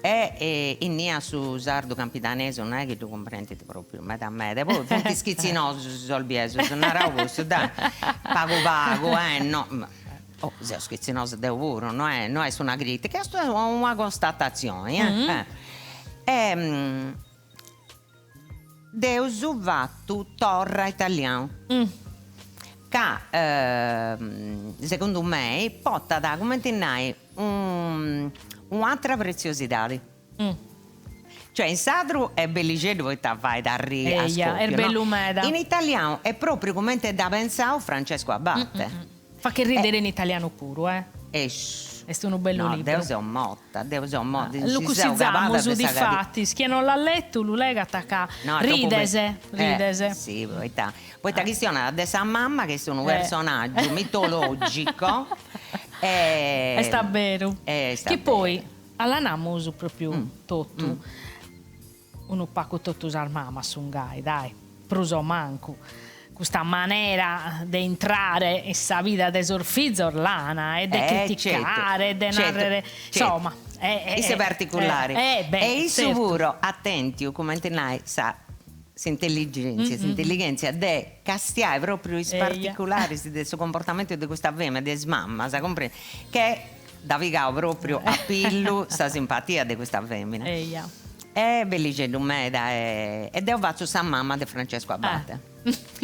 e innia su sardu campidanesu no est chi ddu cumprendint propriu meda meda e poi funt schitzinosus is olbiesus, narau custu dai, pagu pagu eh no Oh, seu schitzinosa deu puru, no est no est una critica, est una constatazioni eh. E dd'eus fatu torra italianu, ca segundu mei portat, cumenti nai, u'atera pretziosidadi. Cioè in sardu est bellixeddu poita fait arrii a Eia, est scopiu, no? bellu meda. In italianu est propriu cumenti dd'at pensau Francesco Abate. Faghet ridere in italianu puru, eh. Est unu bellu No, libru. deu seu morta, deu seu morta, Lu nci seu cabada cussizamus, de sa cadira. difatis, chie non l'at letu lu legat ca No, est tropu rides, bellu. rides. Eh, si, poita, poita chistionat de sa mamma chi est unu personaggiu mitologico e Est a beru. Est a Chi beru. poi A la namus propriu totu, unu pagu totu sas mamas sun gai, dai, prus o mancu. Custa manera de intrare in sa vida de sos fizos l'ana e de criticare e de narrer, insomma. Issa est particulari. E issu puru at tentu, cumenti nai, sa s'intelligenzia, s'intellighenzia de castiai propriu is particularis de su comportamentu de custa femina, de is mamas, cumprendi, che Dd'at pigau propriu a pillu sa simpatia de custa femina. Eia. Est bellixeddu meda e e deu fatzu sa mama de Francesco Abate.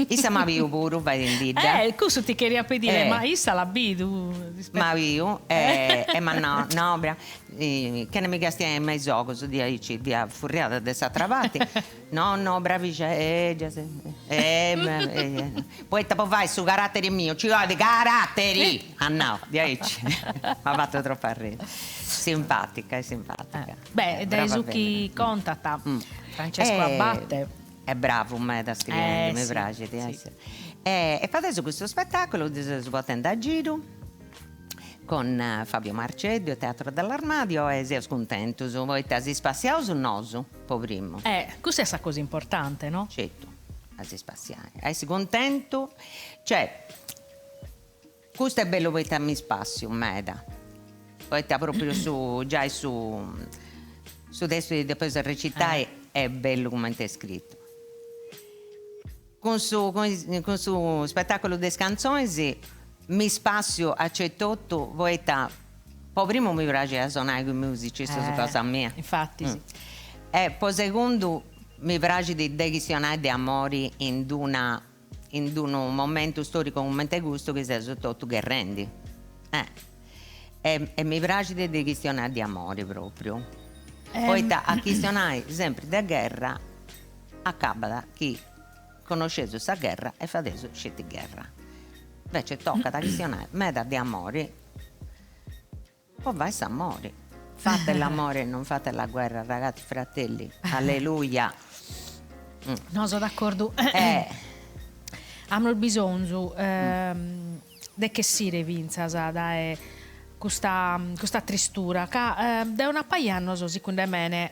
Issa m'at biu puru faendidda. Eh, cussu ti cheria pedire, ma issa l'at bidu? M'at biu e e m'at nau, no bra, chene mi castiai me is ogus diaici fiat furriada de s'atra parti No no bravixedda eh già eh poita po fai su caratteri miu nci 'olit caratteri at nau diaici m'at fatu tropu arriri simpatica est simpatica Beh dae su chi contat Francesco Abate Est bravu meda scriendi mi praxit e fadeus custu spettaculu ddu seus portendi a giru Con Fabio Marceddu e Teatro dell'Armadio e seus cuntentus, poita si spassiaus nosu po primu. Eh, cussa est sa cosa importante, no? Certu, a si spassiai, a essi cuntentu, cioè, custu est bellu poita mi spassiu meda, poita propriu su giai su su testu chi depeus recitai est bellu cumenti est scritu. Cun su cun su spetaculu de is cantzonis mi spassiu acetotu poita po primu mi praxit a sonai cun is musicistas cosa mia. Infatis. E po segundu mi praxit de chistionai de amori in d'una in d'unu momentu storicu cumenti custu chi seus totu gherrendi. E mi praxit de chistionai de amori propriu. Poita a chistionai sempri de gherra Acabat chi connosceus sa gherra e fadeus sceti gherra. Invece tocat a chistionai meda de amori po fai s'amori. Fate l'amore non fate la guerra ragazzi fratelli. Alleluia. No, so d'accordu. Amus bisonzu de ch'essire fintzas dae custa custa tristura ca dae una paja 'e annos sicunde mene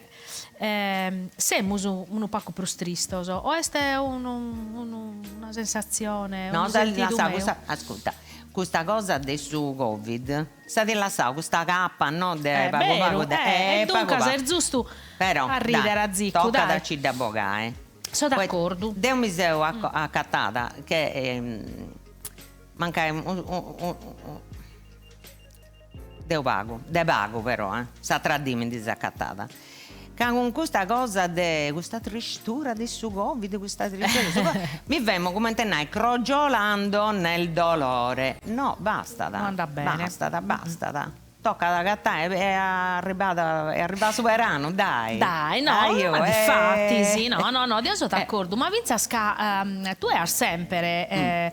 semus unu pagu prus tristos o est unu una sensatzione, unu sentidu meu? No, ascurta, custa cosa de su Covid s'at lassau custa capa no de pagu pagu de e duncas est giustu a ridere azicu dai, tocat a ci dda bogai. So d'accordu. Deu mi seu acatada che mancai Deu pagu, de pagu però, eh, s'atra dì mi ndi seu acatada. Ca cun custa cosa de custa tristura de su Covid, custa tristura de su Covid, mi femu cumenti nai crogiolando nel dolore. No, bastat. No andat bene. Bastat, bastat. Tocat a agatai, est arribada, est arribadu su beranu, dai. Dai, no, ma difatis, no, no, no, deo so d'acordu, ma fintzas ca tue as sempre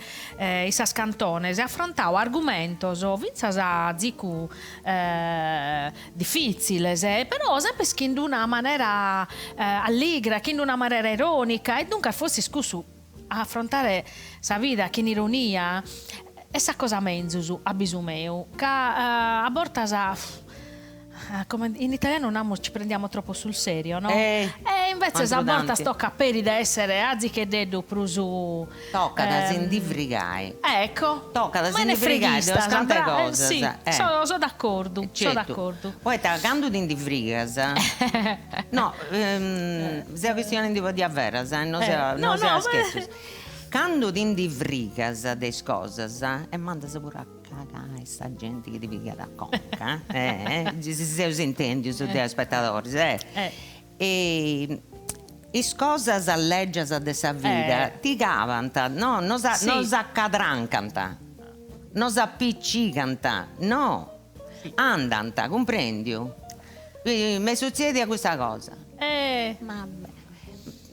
in sas cantones afrontadu argumentos fintzas azicu Difìtziles, però semper chin d'una manera alligra, chin d'una manera irònica e duncas forsis cussu a afrontare sa vida chin ironia est sa cosa menzus a bisu meu, ca a bortas in italianu namus ci prendiamo troppo sul serio, no? E invetzes a bortas tocat peri de essere azicheddeddu prus Tocat a si ndi frigai. Ecco. Tocat a si ndi frigai de unas cantas cosas. Si, so so d'accordu, so d'accordu. Poita candu ti ndi frigas, no, seu chistionendi po diaveras, no seu no seu scherzus. Candu ti ndi frigas de is cosas e mandas puru a cagai sa genti chi ti pigat a conca, si seus intendius deu spetadoris, E is cosas lègias de sa vida ti cabant, no, no s'acadrancant, no s'apicigant, no, andant, cumprendiu? M'est sutzedia custa cosa. Ma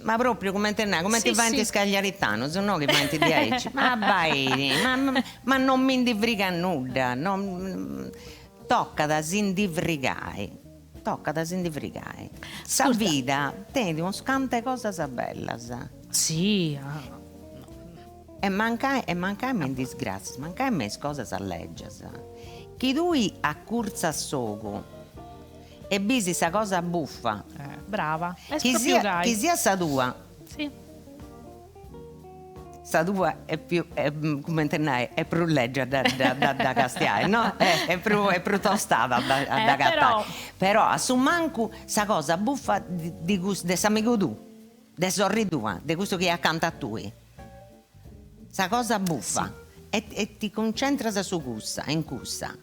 ma propriu cumenti nai, cumenti faint is cagliaritanus, no chi faint diaici, ma bai, ma ma non mi ndi frigat nudda, no, tocat a si ndi frigai Tocat a si ndi frigai. Sa vida tenit unus cantu 'e cosas bellas. Si. E mancai e mancai me is disgràtzias, mancai me is cosas lègias, chi tui acurtzas s'ogu e bisi sa cosa buffa. Brava. Est propriu gai. Chi siat sa tua. Si. Sa tua est più, cumenti nai, est prus lègia de dda castiai, no? Est prus est prus tostada a dda agatai. Però a su mancu sa cosa buffa de cussu de s'amigu tuu, de sorri tua, de cussu chi est acanta a tui. Sa cosa buffa e ti cuncentras su cussa, in cussa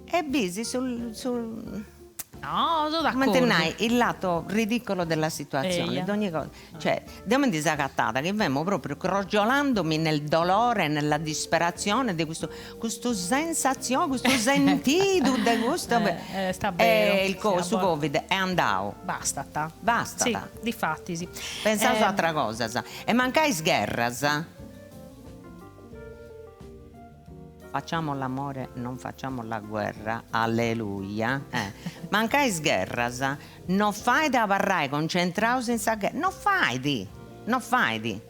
E bisi su su No, so d'accordu. Cumenti nai, il lato ridicolo della situazione, dogni cosa. Cioè, deu mi ndi seu agatada chi femu propriu crogiolandomi nel dolore, nella disperazione de custu custu sensazioni, custu sentidu de custu. Est beru. E il su covid est andau. Bastat. Bastat. Si, difatis. Pensaus a atras cosas. E mancai is gherras Facciamo l'amore non facciamo la guerra, alleluia eh. Mancai is gherras no fait a abarrai concentraus in sa gherra, no fait, no fait.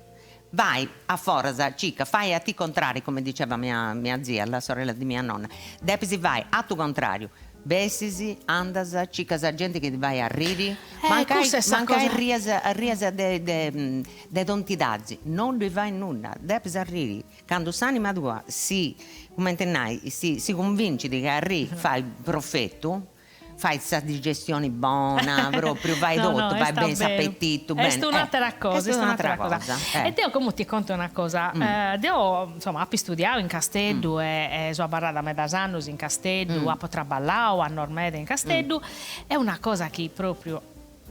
Vai a foras, cica, fai atti contrari, come diceva mia mia zia, la sorella di mia nonna, depis fai atu contrariu, bessis, andas, cicas a genti chi ti fait arriri, mancai mancai rias rias de de de tontidadi, non ddui fait nudda, depis arriri Candu s'anima tua si, cumenti nai, si si cunvincit ca arriri fait profetu, fait sa digestioni bona, propriu, fait totu, fait beni s'apetitu, beni. Est un'atera cosa, est un'atera cosa. E deo como ti conto una cosa, deo insoma apo istudiadu in Casteddu e so abarrada medas annos in Casteddu, apo traballau annos meda in Casteddu, e una cosa chi propriu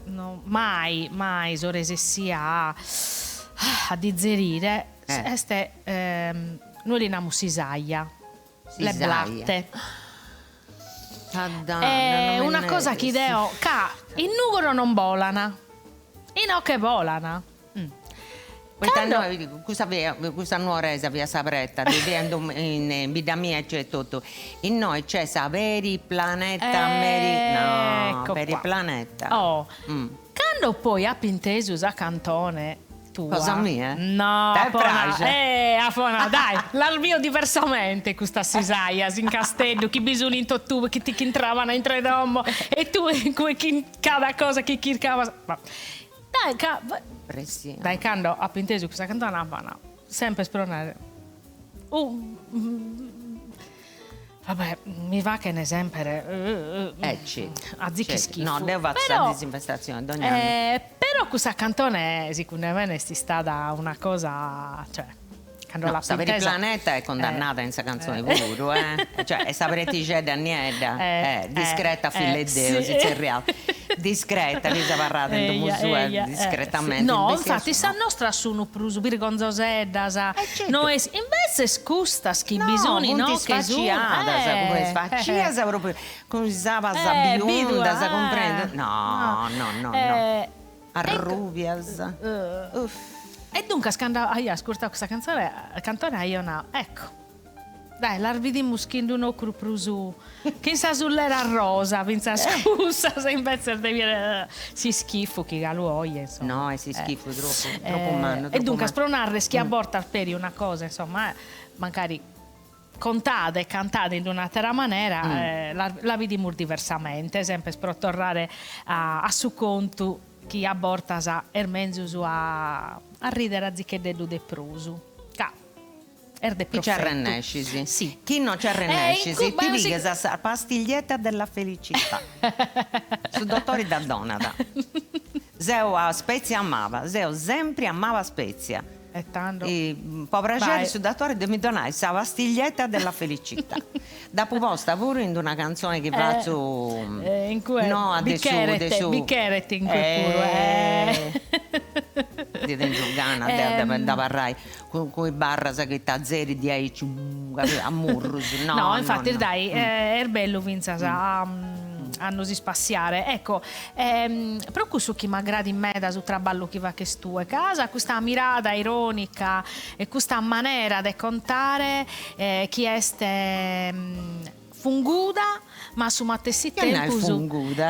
no mai mai so resessia a a dizerire est nois li namus sisaia, le blatte. Est una cosa chi deo, ca in Nugoro non bolan, inoche bolan. Poita innoi cussa fiat cussa nuoresa fiat sa preta, ddi fiat in bidda mia e totu. Innoi c'est sa periplaneta meri no periplaneta. Oh cando poi apo intesu sa cantone tua. Cosa mia? No T'est praxia? Eh apo nau dai las bio diversamente custas sisaias in Casteddu chi bi sun in totue chi ti ch'intraban intro 'e domo e tue cue chin cada cosa chi chircabas Dai ca dai cando apo intesu custa cantone apo nau sempre pro narrer vabbè mi faghen sempre Eh certu azicu ischifu no deo fatzu sa disinfestazione dogni annu però cussa cantone segundu mene est istada una cosa cioè Cando l'apo intesa. Sa periplaneta est cundannada in sa cantzone puru, eh. Cioè, est sa pretixedda niedda, discreta filla 'e Deus, si tzerriat. Discreta, fiat abarrada in domu sua discretamente. No, infatti sas nostras sun prus birgonzoseddas, no est, imbetzes custas chi bi sun inoghe sun. No, funt sfaciadas, propriu cun is abas biundas, cumprendi? No, no, no, no. Arrubias. E duncas cando aia ascurtadu custa cantzone, cantone aio nau, ecco, Dai, las bidimus chin d'un'ocru prus chin sas ulleras rosa, fintzas cussas, imbetzes de bider s'ischifu chi galu oje, insomma. No, est s'ischifu tropu, tropu mannu, E duncas, pro narrer chi a bortas peri una cosa, insomma, mancari contada e cantada in d'un'atera manera, la la bidimus diversamente, sempre pro torrare a su contu chi a bortas est menzus a a ridere azicheddeddu de prus, ca Est de Chi ci arrennescis. Si. Chi no ci arrennescis, ti pigas sa pastiglietta della felicità. Su dottori dda donat. Seu a spètzia maba, seu sempri a maba spètzia. E tando. Po praxeri su dottori de mi donai sa pastiglietta della felicità. Dd'apu posta puru in d'una cantzoni chi fatzu in cue noa de su de su bi cheret in cue puru eh. Ndi tengiu gana de de abarrai cun cun is barras chi t'azerit diaici a murrus no no infatis dai est bellu fintzas a a nos ispassiare ecco pro cussu chi m'aggradit meda su traballu chi faghes tue ca as custa mirada ironica e custa manera de contare chi est funguda ma a su matessi tempus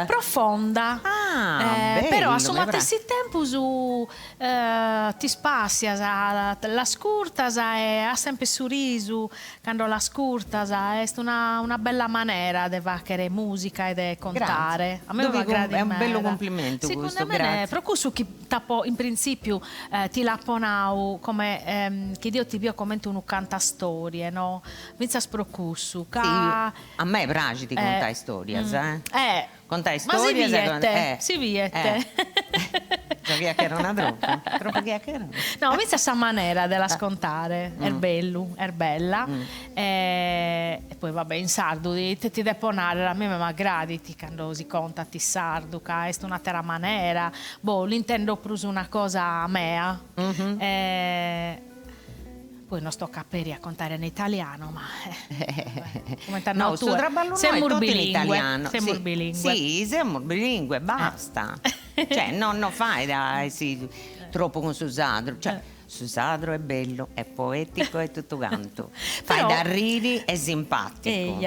profonda però a su matessi tempus t'ispassias, l'ascurtas e as sempre su risu cando l'ascurtas, est una una bella manera de faghere musica e de contare, a mei m'aggradit meda. Est unu bellu cumplimentu custu, gratzias. Pro cussu chi T'apo, in printzìpiu, ti l'apo nau come chi deo ti bio comente unu cantastorie, no? Fintzas pro cussu, ca. Sì, a mei praxit contai storias, eh. Eh. Contai storias. Ma si biet, si biet. So chiacherona tropu, tropu chiacherona. No, fintzas sa manera de las contare est bellu, est bella. E poi va bè, in sardu ite ti depo narrer, a mie m'aggradit cando si contat in sardu, ca est un'atera manera, boh, l'intendo prus una cosa mea, e poi nos tocat peri a contare in italiano, ma comente as nau tue, semus bilingue, semus bilingue. Si, semus bilingue, basta, cioè no no fait a essi tropu cun su sardu, cioè Su sadru est bellu, est poeticu e totu cantu. Fait arriri, est simpaticu.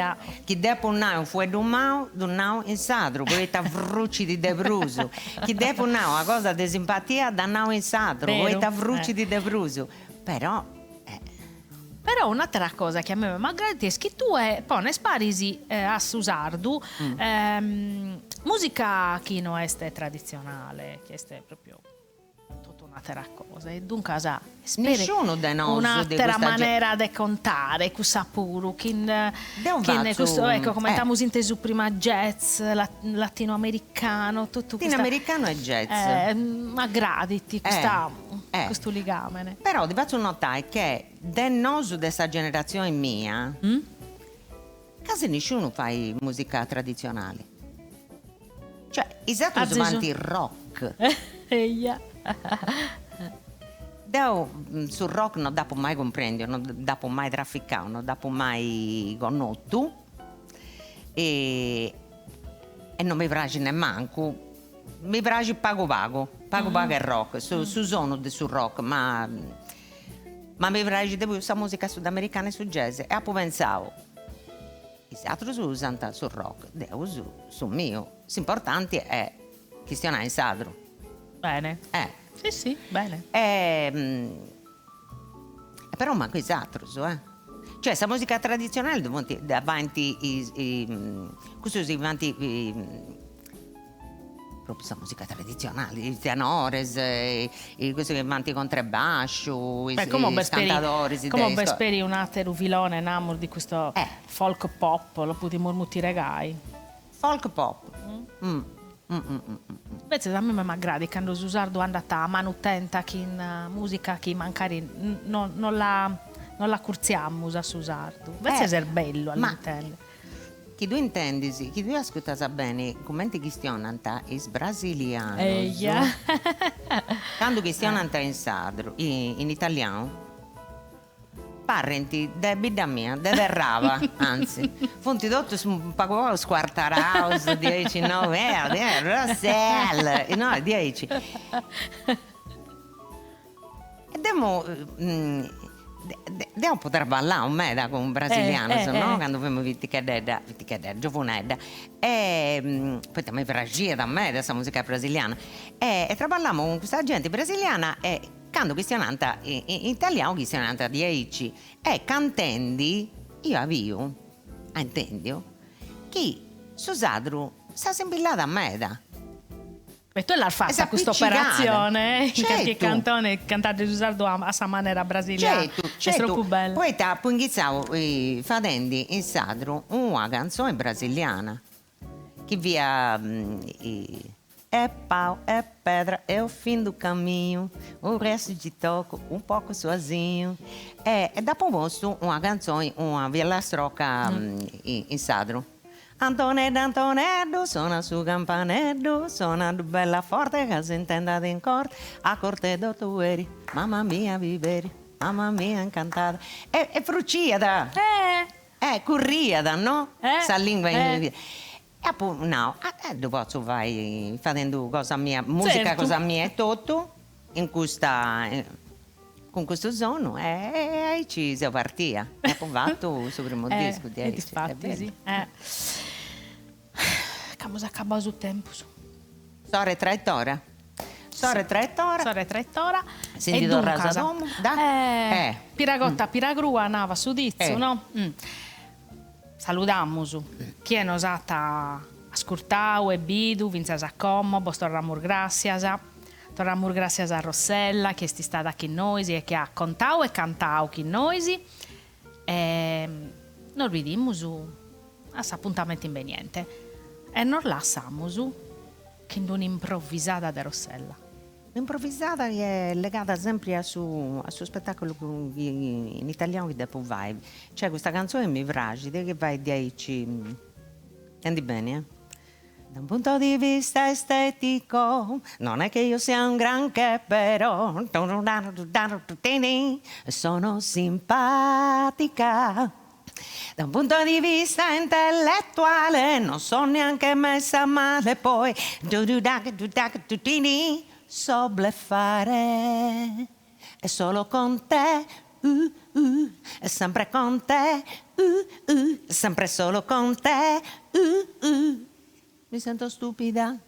Chi depu nai unu fueddu mau, ddu nau in sadru, poita frucit de prus. Chi depu nai una cosa de simpatia, dda nau in sadru, poita frucit de prus. Però. Però un'atera cosa chi a mei m'agradat est chi tue pones paris a su sardu musica chi no est traditzionale, chi est propriu Totu un'àtera cosa e duncas est peri Nisciunu de nosu de un'àtera custa manera de contare cussa puru chin Deu chin fatzu custu ecco comente amus intesu prima jazz latinoamericano totu custa Latinoamericanu e jazz m'aggradit custa custu ligamene. Però ti fatzu notai che de nosu de sa generatzioni mia casi nisciunu fait musica traditzionali. Cioè, is atrus faint rock. Eia. Deu su rock no dd'apu mai cumprendiu, no dd'apu mai traficau, no dd'apu mai connotu e e no mi praxit nemmancu, mi praxit pagu pagu, pagu pagu 'e rock, su su sonu de su rock, ma ma mi praxit de prus sa musica sudamericana e su jazz e apu pentzau Is atrus usant su rock, deu usu su miu. S'importanti est chistionai in sadru. Bene. Eh. Si si, bene. E però mancu is atrus, eh. Cioè sa musica traditzionali ddu funt, dda faint is cussus chi faint Propriu sa musica traditzionali, is tenores, cussus chi faint contrabbasciu, is cantadoris. Como b'est peri un'ateru filone, namus, di custu folk pop, lu podimus mutire gai. Folk pop. Imbetzes a mime m'aggradit cando su sardu andat a manu tenta chin musica chi mancari no no la no l'accurtziamus a su sardu. Imbetzes est bellu a l'intender. Chi tui intendis, chi tui ascurtas beni cumenti chistionant is brasilianus, Eja. candu chistionant in sadru, in italianu, parrint de bidda mia, de Terraba, anzi, funt totus pagu pagu scuartaraus, diaici, no, Rossella, no, diaici. E demu deu apu traballau meda cun brasilianus, no, candu femu piticheddedda, piticheddedda, giovunedda, e poita mi praxiat meda sa musica brasiliana, e traballamu cun custa genti brasiliana e candu chistionant in italianu chistionant diaici, e cantendi ia biu, a intendiu, chi su sadru s'assimbillat meda. E tue l'as fata custa operatzione, in carchi cantone cantende su sardu a sa manera brasiliana. Certu, certu. Est tropu bella. Poita apu inghitzau fadendi in sadru una cantzoni brasiliana chi fiat É pau, é pedra, é o fim do caminho, o resto te toco um pouco sozinho. E dd'apu postu una cantzoni, una filastrocca in sadru. Antoneddu Antoneddu sona su campaneddu sonaddu bella forte ca s'intendat in corte a corte totu eri mamma mia piberi mamma mia incantada e e fruciat eh curriat no sa lingua in e apu nau ah ddu potzu fai fadendu cosa mia musica cosa mia etotu in custa Cun custu sonu e aici seu partia e apu fatu su primu discu diaici. E difatis. C'amus acabau su tempus. S'ora est traitora. S'ora est traitora. S'ora est traitora. Si ndi torraus a domu. Da. Pira cotta pira crua nabat su ditzu, no? Saludamus chie nos at ascurtau e bidu fintzas a como, bos torramus gràssias. Torramus gràssias a Rossella chi est istada chin nois e chi at contau e cantau chin nois e nos bidimus a s'apuntamentu imbeniente e nos lassamus chin d'un'improvisada de Rossella. Un'improvisada chi est legada sempri a su a su spetaculu chi in italianu chi depu fai. Cioè custa cantzoni mi praxit chi fait diaici, intendi beni eh. Da un punto di vista estetico non è che io sia un granché però sono simpatica Da un punto di vista intellettuale non so neanche messa male poi so bleffare e solo con te uh uh e sempre con te uh uh sempre solo con te uh uh mi sento stupida.